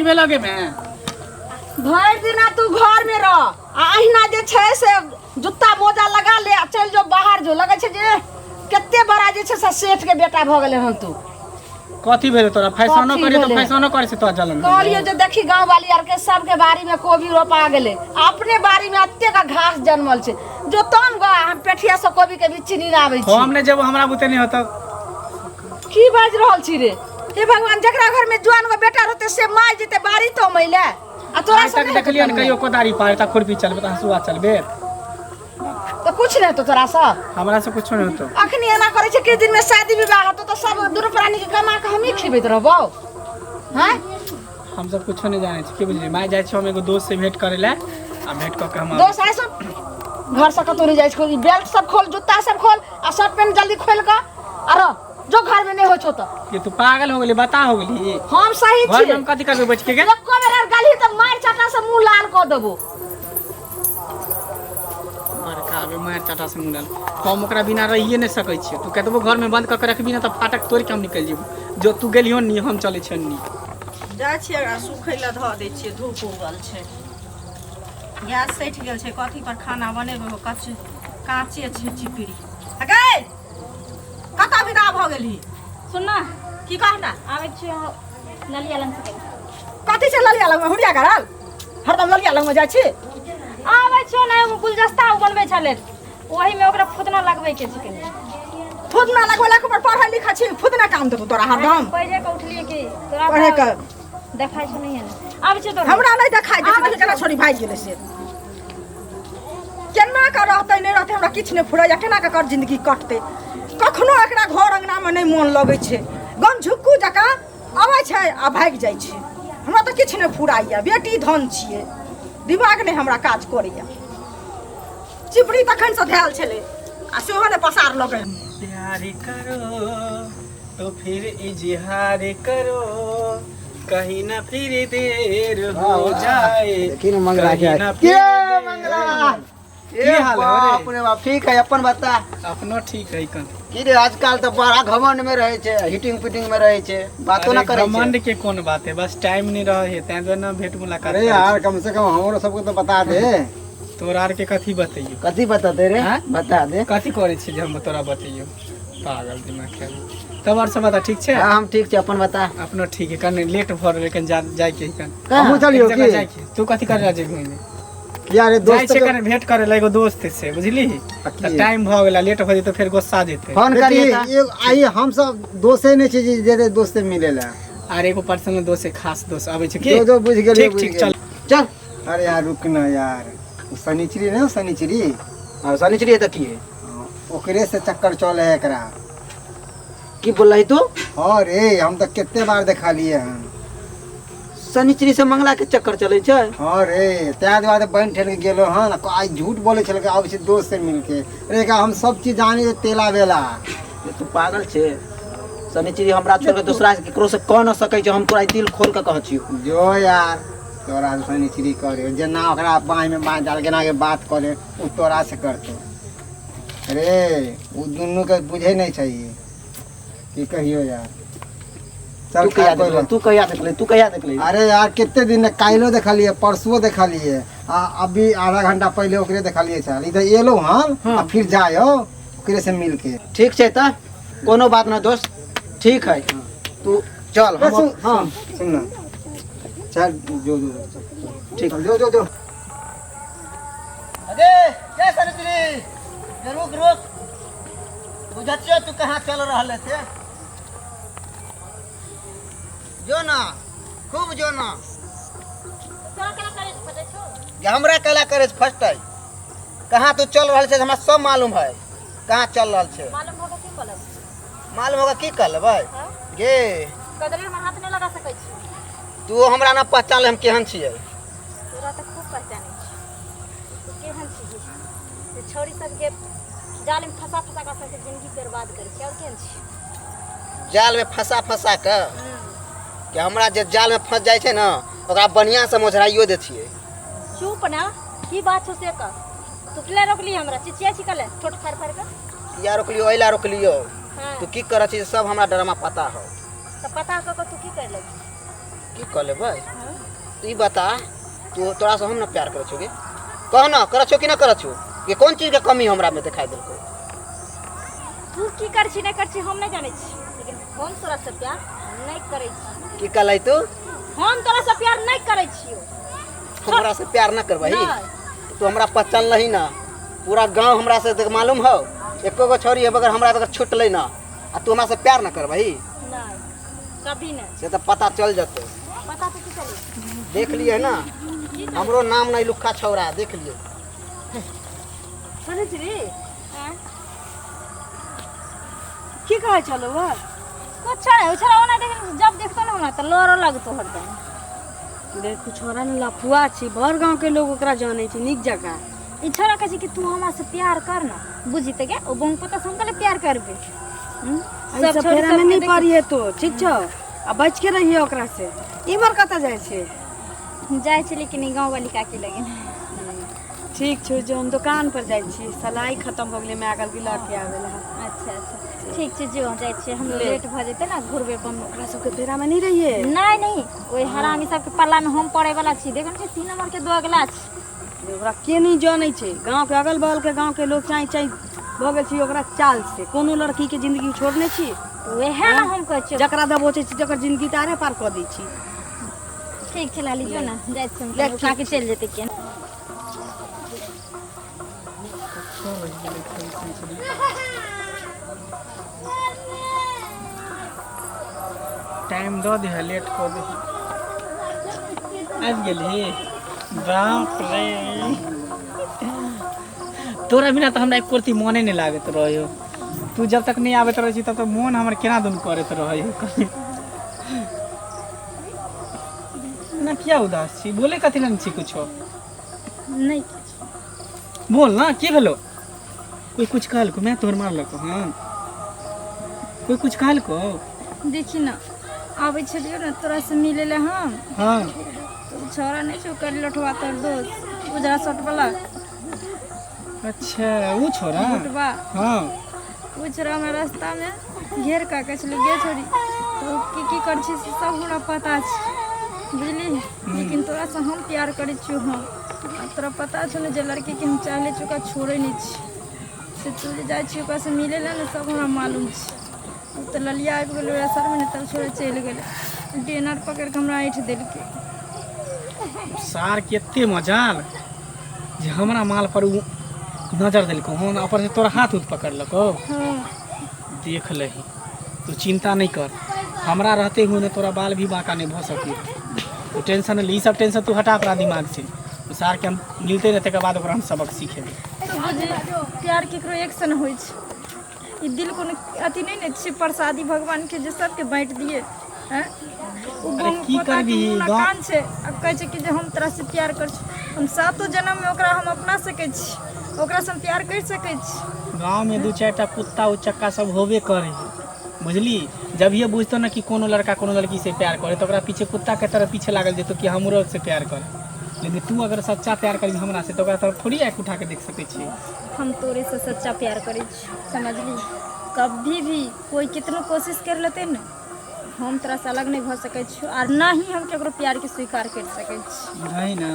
भेल गे मैं? भरि दिना तू घर में रह आ अहिना जे छै से जूता मोजा लगा ले आ चलि जो बाहर जो। लगै छै जे कते बड़ा जे छै से सेठ के बेटा भऽ गेलै हन तू। कथी भेलै तोरा? फैशनो कथी करी तऽ भेलै? फैशनो करै से तोरा जलन कहलियो जे देखी गाँव वाली आर के सबके बाड़ी में कोबी रोपा गेलै, अपने बाड़ी में एते का घास जनमल छै। जो तम ग हम पेठिया से कोबी के बिच्ची नहीं आबै छी। हम नहि जेबो, हमरा बुते नहि होतौ। की बाजि रहल छी रे? हे भगवान, जकरा घर में जुआन गो बेटा रहते से माय जेते बाड़ी तो मैले आ तोरा आइ से तक देखलियन कहियो कोदारी पारे त खुरपी चलबे त हंसुआ चलबे? तो कुछ नहीं तो तोरा से हमरा से कुछो नहीं होतो। अखनी एना करे छै किछु दिन में शादी विवाह होतो तो सब दुनू प्राणी के कमा के हमही खिबैत रहबौ। हैं हम सब कुछो नहीं जाने छी, की बुझली? माय जाइ छी हम एगो दोस्त से भेंट करे ले आ भेंट क के हम आबै। दोस्त आइ सब घर से कतौ नहीं जाइ छै। ई बेल्ट सब खोल, जूता सब खोल आ शर्ट पैंट जल्दी खोल के आ रह जो घर में नहीं हो छौ तो। ये तू पागल हो गेली, बता हो गेली। हम सही घर में छी। हम कथी करबै बैठ के गे? एको बेर आर गाली तऽ मार चाटा से मुंह लाल कऽ देबो। बड़का आबे मार चाटा से मुंह लाल। हम ओकरा बिना रहिए नहीं सकै छियै। तू कतबो घर में बंद कऽ के रखबी ना तऽ फाटक तोड़ि के हम निकलि जेबो। जो तू गेलियो नी, हम चलै छियै नी। जाइ छियै एकरा सुखै लए धऽ दै छियै। धूप उगल छै, गैस सठि गेल छै, कथी पर खाना बनेबै? हो कच्चे काँचे छै चिपरी। आ गै, कतऽ विदा भऽ गेलही? सुन ना। की कहना? आबै छियो ललिया लग से कनि। कथी छै ललिया लगमे हुरिया करल? हरदम ललिया लगमे जाइ छी। आबै छियो ने, एगो गुलदस्ता ओ बनबै छलै, ओहिमे ओकरा फुदना लगबै के छै कनि। फुदना लगबै लए पर पढ़ै लिखै छी, फुदना काम देतौ तोरा हरदम? पढ़े के उठलियै कि तोरा पढ़े के देखाइ छौ नहीं ने? आबै छियो तोरा। हमरा नहि देखाइ दै छै। आबै देखी केना छोरी भागि गेलै से। केना कऽ रहतै नहि रहतै हमरा किछु नहि फुरैया। केना कऽ एकर जिंदगी कटतै? कखनो एकरा घर अङ्गनामे नहि मोन लगै छै। गमझुक्कू जकाँ अबै छै आ भागि जाइ छै। हमरा तऽ किछु नहि फुराइया। बेटी धन छियै, दिमाग नहि हमरा काज करैया। चिपड़ी तखनसँ धयल छलै आ सेहो नहि पसार लगै। प्यार करो तो फिर इजहार करो, कहीं ना फिर देर हो जाए। देखी ना मंगला कहीं के ना के फिर देर। मंगला की हाल है रे? बाप रे बाप, ठीक है, अपन बता। अपनो ठीक है कन। की रे, आजकल तऽ बड़ा घमंड में रहे छै, हिटिंग पिटिंग में रहे छै, बातो ना अरे करे छै। घमंड के कोन बात है, बस टाइम नहीं रहे है तैं दुआरे ना भेंट मुलाकात अरे करै यार, कम से कम हमरो सबके तो बता दे। छी। तोरा आर के कथी बतैयो? कथी बता दे रे? हाँ? बता दे। कथी करै छी जे हम तोरा बतैयो? पागल दिमाग के। तब और सब बता, ठीक छै? हाँ, हम ठीक छै, अपन बता। अपनो ठीक है। कन लेट भऽ रहलै, कन जा जाय के है कन। कहाँ? हमहूँ चलियौ एक जगह की? जाय के। तू कथी करे जेबही घूमे? किया रे? जाइ दोस्त छै के कने भेंट करे ला एगो दोस्त से, बुझली? की? टाइम भऽ गेला, लेट भऽ जेतै फेर गुस्सा जेतै। फोन करिए देखी, तऽ। एगो आई हम सब दोसे नहीं छी जे जे दोस्त से मिले ला। आर एगो पर्सनल दोस्त है, खास दोस्त आबै छै की। जो जो बुझ गेलियै, ठीक बुझ ठीक, गेलियै। चल। चल। अरे यार रुक ना यार, उ शनिचरी ने, शनिचरी। हाँ, शनिचरी है तऽ की है? ओकरे से चक्कर चले है एकरा। की बोल रही तू? हाँ रे, हम तो कितने बार देखलिए हन। शनिचरी से मंगला के चक्कर चलै छै? हाँ रे, तै दुआरे बनि ठेल के गेलो हन। आइ झूठ बोले छल आबै छै दोस्त से मिलके। रे एकरा हम सब चीज जाने जे तेला बेला। ये तू पागल छै? शनिचरी हमरा छोड़ के दोसरा से केकरो से कह न सकै छै, हम तोरा दिल खोल के कहै छियौ। जो यार, तोरा से शनिचरी करे जेना ओकरा बाँहि में बाँहि डाल केना के बात करे उ तोरा से करतौ रे। उ दुनू के बुझे नहीं चाहिए, की कहियो यार। चल तू कहिया खा कोइ देखले? तू कहिया देखले? तू कहिया देखले? अरे यार, कितने दिन काल्हो देखलिए, परसुओ देखलिए आ अभी आधा घंटा पहले ओकरे देखलिए छल। इधर एलो हन आ फिर जाय हो ओकरे से मिल के। ठीक छै तऽ कोनो बात ना दोस्त, ठीक है, तू चल। ए, हम सुन। हाँ। सुन ना, चल जो जो चल, ठीक। चल, जो जो जो। अरे के शनिचरी, ये रुक रुक, बुझत छियौ तू कहाँ चल रहल है से? जो ना, खूब जो ना। तोरा केना करे पता छौ? ये हमरा कैला करे फर्स्ट है। कहाँ तू चल रहल छै हमरा सब मालूम है, कहाँ चल रहल छै। मालूम होगा की कलब? मालूम होगा की कहलबै? हाँ? गे कदरे में हाथ नहीं लगा सकै छी। तू हमरा ना पहचान ले हम केहन छियै। तोरा तऽ खूब पहचानै छी, तू केहन छी। जे छौड़ी सबके जाल में फंसा फंसा कऽ सबके जिंदगी बर्बाद करै छी, और केहन छी? जाल में फंसा फंसा के कि हमरा जे जाल में फंस जाइ छै ने ओकरा बढ़िया से मोझराइयो दै छियै। चुप ना, की बात छौ से कह। तू किला रोकली हमरा? चिचिया छी कले ठोट फाड़ फाड़ के। किया रोकलियो? एहि ला रोकलियो। हाँ। तू की करै छी सब हमरा ड्रामा पता हो। तऽ पता कऽ के तू की कर लेबही? की कऽ लेबै? तू ई बता, तू तोरा से हम ना प्यार करै छौ गे? कह ना, करै छौ कि ना करै छौ? ये कोन चीज के कमी हमरा में दिखाई देलको? तू की कर छी नहि कर छी हम नहि जानै छी, लेकिन हम तोरा से प्यार नहि करै छी। की कहलै तू? हम तोरा से प्यार नहि करै छियो। हमरा से प्यार ना करबही? तू हमरा पहचान लही ना, पूरा गांव हमरा से देख मालूम हो, एको गो छोरी है बगैर हमरा बगैर छुटलै ना, आ तू हमरा से प्यार ना करबही? नहीं, कभी नहीं। से तो पता चल जतौ। पता तो की चली? देख लिए ना, हमरो नाम नहीं लुखा छौरा, देख लिए। सुनै छी रे? की कहै छलौ हँ? कुछ नहीं, उछरा ओना देख, जब देखतो ना हमरा त लड़ऽ लगतो हरदम। देखू छोरा ने लफुआ छी, भर गांव के लोग ओकरा जानै छै नीक जकाँ। ई छोरा कहै छै कि तू हमरा से प्यार कर ना, बुझी त गे ओ बहन पता से हम कहले प्यार करबे। एहि सब फेरा में नहीं पड़िए तो ठीक छौ, आ बच के रहिए ओकरा से। इमहर कतऽ जाइ छै? जाइ छै लेकिन ई गाँव वाली काकी लगे। ठीक छौ, जो हम दोकान पर जाइ छी, सलाई खत्म भऽ गेलै, माय कहलकै लऽ के आबै लए। अच्छा अच्छा ठीक छै, जो जाइ छियै, हम लेट भऽ जेतै ने घुरबै पर। ओकरा सबके फेरा में नहीं रहिए। नहीं नहीं, ओहि हरामी सबके पल्ला में हम पड़े वाला छी। देखै ने 3 नंबर के दोगला छी। ओकरा के नहीं जानै छै, गाँव के अगल बगल के गाँव के लोग चाँय चाँय भऽ गेल छी ओकरा चाल से। कोनो लड़की के जिंदगी छोड़ने छी? वएह ने हम कहै छियै, जकरा दबोचै छी जकर जिंदगी तारे पार कऽ दै छी। ठीक छै लाली, जो ना जाइ छियै, हम काकी चलि जेतै के। टाइम दऽ दे, लेट कऽ दे। आबि गेलही? बाप रे, तोरा बिना तऽ हमरा एको रत्ती मोने नहि लागैत रहै हौ। तू जब तक नहि आबैत रहै छी तब तक मोन हमर केना दुन करैत रहै हौ। ना किया उदास छी? बोले कथी लए छी कुछो? नहि। बोल ना, की भेलो? कोई कुछ कहलको? मैं तोहर मारलको? हाँ, कोई कुछ कहलको? देखी ना, आबै छलियौ ने तोरा से मिले ले हम। हाँ। तो छोरा नहीं छौ कर लठवा तोर दोस्त उजरा शर्ट वाला। अच्छा वो छोरा? लठवा। हाँ। वो छोरा हमरा रास्ता में घेर का कहै छलै गे छोरी तो की की कर छी से सब हमरा पता छै, बुझली? लेकिन तोरा से हम प्यार करै छियौ हम, आ तोरा पता छौ ने जे लड़की के हम चाहले छी ओकरा छोड़ै नहि छी, से तू जे जाइ छी ओकरा से मिले ला ने सब हमरा मालूम छै। ओ तऽ ललिया आबि गेलै असरमे ने, तब छोड़े चलि गेलै, डिनर पकड़ि कऽ हमरा ऐंठि देलकै। सार के एते मजाल जे हमरा माल पर उ नजर देलको हन, ऊपर से तोरा हाथ उथ पकड़लको। हाँ। देख लही, तू चिंता नहीं कर, हमरा रहते हुए ने तोरा बाल भी बांका नहीं भऽ सकी। तू टेंशन नहीं, ई सब टेंशन तू हटा अपना दिमाग से। उ सार के हम मिलते रहते के बाद ओकरा हम सबक सीखेबै। तो बुझी प्यार केकरो एक सन होइ छै, ई दिल कोनो अथी नहीं ने छै प्रसादी भगवान के जे सबके बाँटि दिए। हैं ओ अरे बम की पोता के करबिही? मुँह ना गाँव- कान छै आ कहै छै कि जे हम तोरा से प्यार कर छी, हम सातो जन्म में ओकरा हम अपना सकै छी, ओकरा से हम प्यार कर सकै छी। गाँव में 2-4 टा कुत्ता उचक्का सब होबे करे है, बुझली? जब ये बुझतो ना कि कोनो लड़का कोनो लड़की से प्यार करे तो ओकरा पीछे कुत्ता के तरह पीछे लागल जेतो कि हमरो से प्यार करे। लेकिन तू अगर सच्चा प्यार करी हमरा से तो ओकरा तरफ थोड़ी आँख उठा के देख सकै छी। हम तोरे से सच्चा प्यार करै छी, समझली? कभी भी कोई कितनो कोशिश कर लेते ने हम तोरा से अलग नहीं भऽ सकै छी, और ना ही हम केकरो प्यार के स्वीकार कर सकै छी। नहीं ना,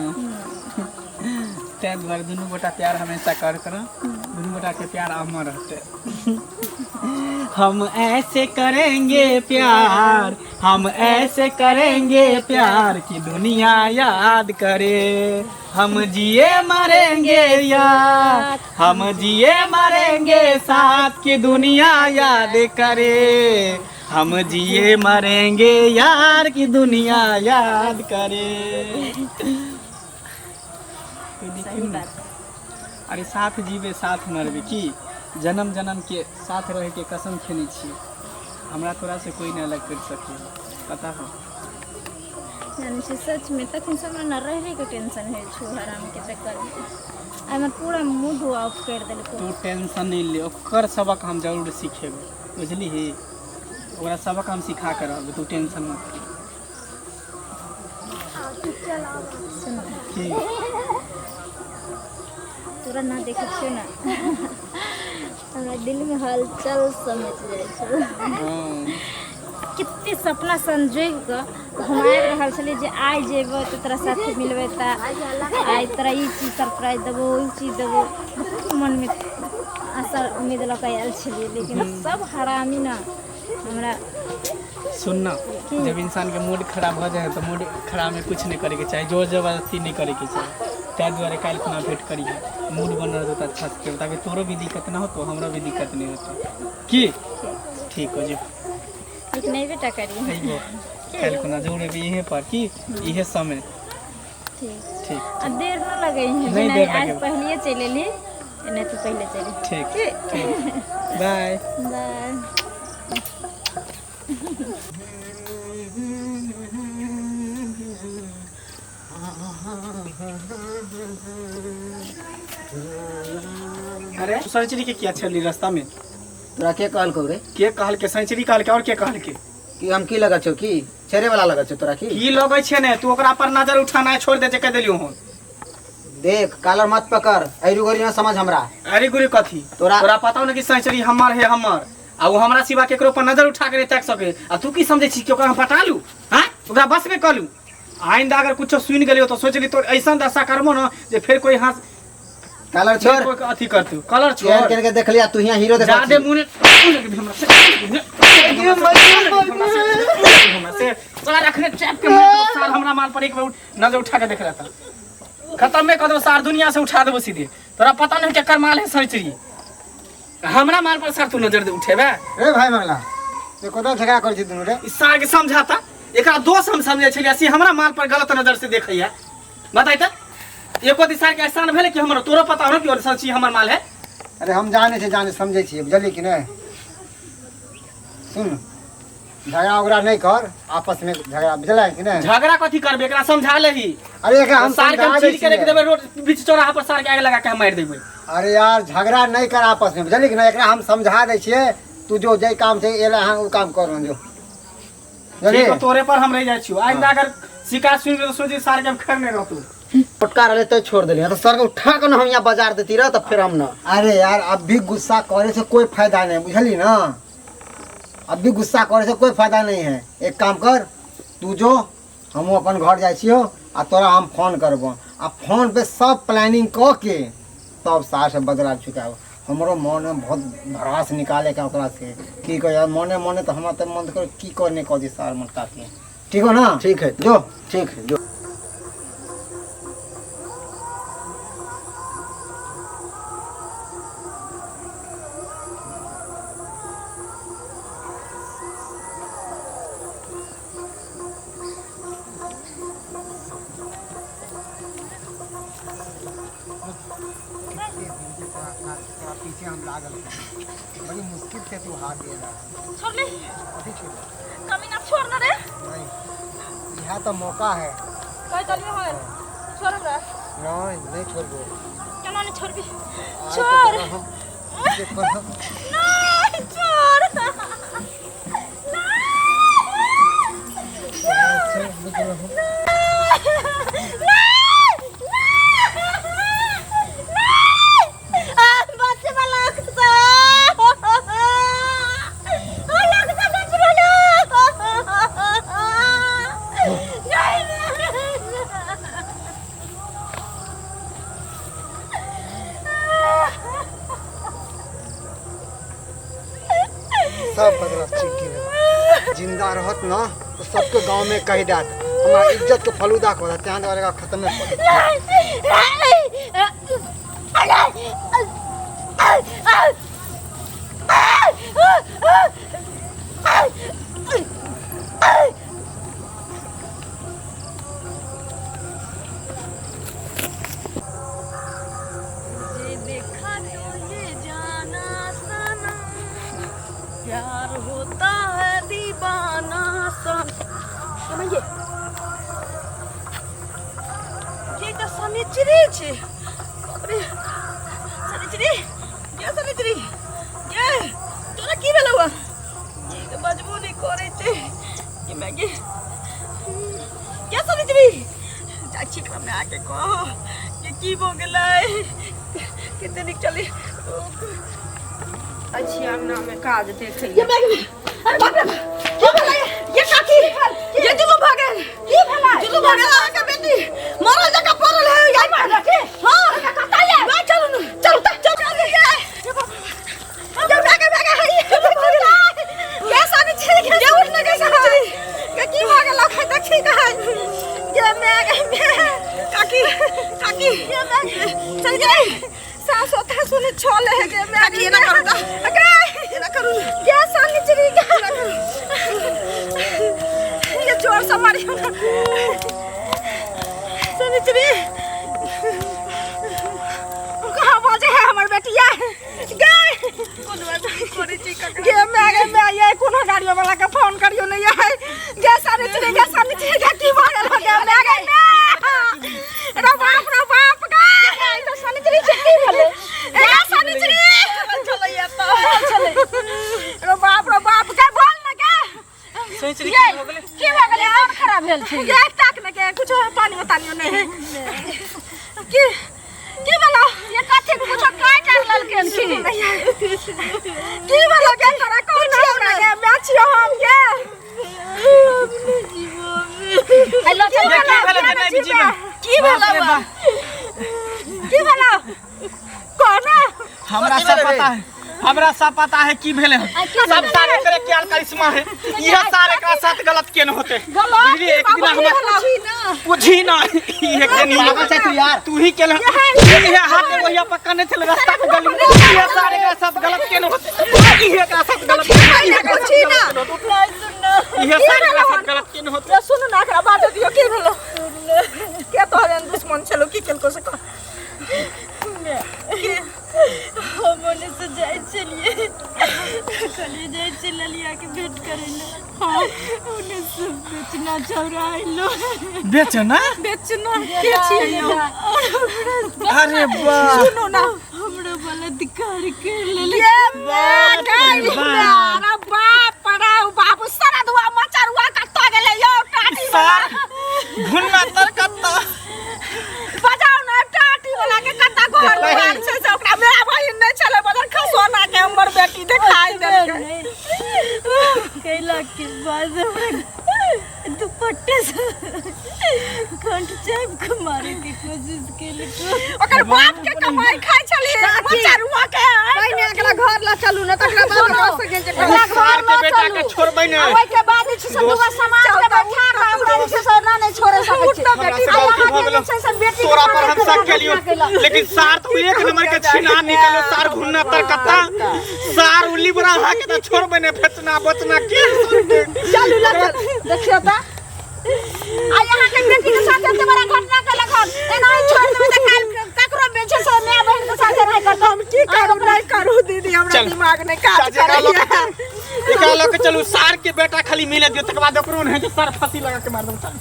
तैं दुआरे दुनू गोटा प्यार हमेशा कर कर, दुनू गोटा के प्यार अमर रहते। हम ऐसे करेंगे प्यार, हम ऐसे करेंगे प्यार कि दुनिया याद करे। हम जिए मरेंगे यार, हम जिए मरेंगे साथ कि दुनिया याद करे। हम जिए मरेंगे यार कि दुनिया याद करे। सही बात। अरे साथ जीवे साथ मरबे की, जन्म जन्म के साथ रह के कसम खेने छी, हमरा तोरा से कोई नहीं अलग कर सके, पता हो? जानै छी सच में तखन से हमरा न रह रह के टेंशन होइ छौ हराम के चक्कर में, आइ हमर पूरा मूड ऑफ कर देलको। तू टेंशन नहीं ले, ओकर सबक हम जरूर सिखेबै, बुझलिही? ओकरा सबक हम सिखा के रहबै, तू टेंशन मत ले। सुन की? तोरा ना देखै छियौ ने हमरा दिल में हलचल समझ जाइ छौ। हाँ। कते सपना संजोगि कऽ हम आबि रहल छलियै जे आइ जेबै तऽ तोरा साथे मिलबै तऽ आइ तोरा ई चीज सरप्राइज देबौ ओ चीज देबौ। बहुत मनमे आशा उम्मीद लऽ कऽ आयल छलियै, लेकिन सब हरामी ने हमरा। सुन ना, जब इंसान के मूड खराब भऽ जाइ है तऽ मूड खराब में कुछ नहीं करे के चाही, जोर जबरदस्ती नहीं करे के चाही। ताहि दुआरे काल्हि खुना भेंट करिहे, मूड बनल रहतौ तऽ अच्छा से करबै, ताकि तोरो भी दिक्कत ना होतो, हमरो भी दिक्कत नहीं होतो। की ठीक हो जो? लेकिन अयबे टा करिहे। अइबो काल्हि खुना, जरूर अयबै इहे पर की इहे समय। ठीक ठीक। आ देर न लगै है? नहीं जेना देर आज लगेबै। पहलिए चलि एली, नहि तू पहिले चलि। ठीक ठीक, बाय बाय। अरे सैचरी के किया छली रास्ता में? तोरा के कहलकौ रे? के कहलके? सैचरी कहलके और के कहलके? कि हम की लगल छौ? की छेड़े वाला लगल छौ तोरा की? की लगै छै ने, तू ओकरा पर नजर उठाना छोड़ दे जे कह देलियो हन। देख, कालर मत पकड़, ऐरू गोरी ना समझ हमरा। अरे गुरु कथी? तोरा तोरा पता हो ने कि सैचरी हमर है हमर, आ वो हमरा सिवा केकरो पर नजर उठा के नहीं ताक सके। आ तू की समझै छी कि ओकरा हम पटा लू? हाँ, ओकरा बस में कऽ लू? आइंदा अगर कुछो सुनि गेलियो तो सोचली तो ऐसा दशा करबो न जे फेर कोई हाथ कालर छोड़, कोई अथी करतू। कलर केहन छोड़। केहन के देखलिया, तू हियां हीरो देखा। जादे मुने हमरा से सार अखने चाप के मार देबो सार। हमरा माल पर एक बेर नजर उठा के देख रहता खत्म में कऽ देबो सार, दुनिया से उठा देबो सीधे। तोरा पता नहीं केकर माल है सैचरी, हमरा माल पर सार तू नजर दे उठेबे? रे भाई मंगला, ये कतऽ झगड़ा करै छी दुनू रे? ई सार के समझाता, एकरा दोष हम समझै छलियै से हमरा माल पर गलत नजर से देखैया। बताइ तऽ एको दिशा के एहसान भेलै कि हमरो? तोरो पता हो कि और सच्ची हमर माल है। अरे हम जाने छै, जाने समझै छियै, बुझलियै कि नहि? सुन, झगड़ा उगड़ा नहीं कर आपस में झगड़ा, बुझलै कि नहीं? झगड़ा कथी करबे, एकरा समझा लेही। अरे एकरा हम सार के हम समझा दै चीर के रख छियै। देबै रोड बीच चौराहा पर, सार के आग लगा के हम मारि देबै। अरे यार, झगड़ा नहीं कर आपस में, बुझलियै कि नहीं? एकरा हम समझा दै छियै, तू जो जे काम छै एला हाँ ओ काम कर जो, बुझलियै? ठीक हो, तोरे पर हम रहि जाइ छियौ। आइंदा अगर शिकायत सुनि तो सोची सार के हम खैर नहीं रहतू। छोटका रहले तो छोड़ देली, तो सर के उठा के न हम यहाँ बाजार देती रह तो फिर हम न। अरे यार, अब भी गुस्सा करे से कोई फायदा नहीं, बुझली ना? अब भी गुस्सा करे से कोई फायदा नहीं है। एक काम कर, तू जो हम अपन घर जाइ छियौ आ तोरा हम फोन करबो, आ फोन पे सब प्लानिंग कऽ के तब सार से बदला चुकाबो। हमरो मन में बहुत भड़ास निकाले के ओकरा से की कह यार, मने मने तो हमरा तो मन कर की कर नहीं कह दी सार मोटका के। ठीक हो ना? ठीक है। जो ठीक है, जो। तोरा पीछे हम लागल छी। बड़ी मुश्किल से तू हाथ दे रहा। छोड़ ले। कथी छोड़? कमीना, छोड़ ना रे। नहीं, यह तो मौका है। कह दलियो है, छोड़ हमरा। नहीं, नहीं छोड़बो। केना नहीं छोड़बी? आज तो छोड़। तोरा हम देखो हम। नहीं, छोड़। सब बदला चुक गेल। जिंदा रहत ना तो सबके गांव में कह देत, हमारा इज्जत के फलूदा कर देत। त्यान दुआरे एकरा खत्म कर देत। तुझे देखा तो ये जाना सनम, प्यार होता है दीवाना सनम। ये ये तो शनिचरी छे। बाप रे, शनिचरी ये, शनिचरी ये, तोरा की भेलौ? ये के बजबो नहीं करे छे कि मैं के क्या। शनिचरी, जाइ छी एकरा माय के कह कि की भऽ गेलै, कते नीक चली अछि अंगना में काज देखै। ये मैं, अरे बाप रे, की भेलै? ये काकी ये जुलुम भऽ गेल की भेलै जुलुम भऽ गेल अहाँके बेटी मरल जकाँ पड़ल है यार हां कतऽ ये नहीं चलू ने चलू तऽ चलू चलू ये ये भागे भागे है ये सानी छी ये उठ न गई सानी के की भऽ गेल लखै देखी के है ये मैं गई मैं काकी काकी ये मैं चल गई सास होता सुने छले है गे मैं काकी एना करू तऽ गे एना करू गे सानी चिड़ी गे ये जोर से मारी सानी चिड़ी कहाँ बाजे है हमर बेटिया गे गे मैं गे मैं ये कोनो गाड़ी वाला के फोन करियो नहीं है गे सानी चिड़ी गे सानी चिड़ी गे की भऽ गेल गे मैं गे रे बाप रे बाप गे ई तऽ सानी चिड़ी छै की भेलै ए सानी चिड़ी चलैया तऽ चलै रे बाप रे बाप गे बोल न गे सोच रही की हो गेलै की भऽ गेलै और खराब भेल छै गे ताक न गे कुछो पानी तानियो नहीं है की की भेलो ये कथी कुछो काटि आर लेलकै की की भेलो गे तोरा कोन हमरा गे मैं छियो हम गे हेलो ये की भेलै जे नहि जीवन की भेलो बाप रे बाप। की भेलो कोना हमरा कथी सब भेलै रे? पता है हमरा सब पता है की भेलै हन। सब सारे करे क्या करिश्मा है यह सारे एकरा साथ गलत केने होते बुझलिए एक दिन हमरा बुझी ना ई एक दिन पागल छै तू यार तू ही केल ये हाथ एगो हिया पक्का नहीं छल रास्ता पे गली में ये सारे एकरा साथ गलत केने होते ई एकरा साथ गलत ई एकरा साथ गलत केने होते। इहे सारे एकरा साथ गलत केने होते सुन ना एकरा बात दियो की भेलो के तोहर एहन दुश्मन छलो की केलको से कह हम ओने से जाइ छलियै कहलियै जाइ छियै ललियाके भेंट करै लए ओने से बेचना छौड़ा अइलो बेचना बेचना के छियै यौ अरे वाह सुनो ना हमरो बलात्कार कर लेलक ये मैं गई बाप। अरे बाप रे बाप सारा दुआ मचरुआ कत्ता गेलै यौ टाटी सार घुन्ना तरकत्ता बजाओ ना टाटी वाला के कत्ता घर दुआर छै से ओकरा माय बहिन नहि छलै बदर खसोना के हमर बेटी देखाई देलकै कैला के बाद हमरा दुपट्टे से कंठ चाप के मारे के कोशिश केलको ओकर बाप के कमाई खाइ छलै मचरुआ के पहिने एकरा घर लऽ चलू ने तकरा बाद सुनो। भऽ सकै छै एकरा सार घर के लऽ बेटा चलू के छोड़बै आ नहि ओहिके बाद जे छै से दूगो समाज के बैठा कऽ हमरा जे छै से ओना नहि छोड़े सकै उठ छी तऽ बेटी आ गलती अहाँके भऽ जे गेलो। छै से बेटी के तोरा पर हम साथे शक घटना केलियो केलक। लेकिन सार तो एक नंबर के छिना निकलो सार घुन्ना तरकत्ता सार उल्ली बड़ा अहाँ के तो छोड़बै नहि फेचना बचना के चलू लऽ चलू देखियौ तऽ आ अहाँके बेटी के साथ एते बड़ा घटना केलक हन एना ही छोड़ देबै तऽ काल्हि ककरो बेचे से माय बहिन के साथे रहै करतै हम की करू नहि करू दीदी हमरा चल। दिमाग नहि काज चाचा एकरा लऽ करैया के एकरा लऽ के चलू सार के बेटा खाली मिले दियो तकर बाद ओकरो नहि हेतै सार फांसी लगा के मार देब चल।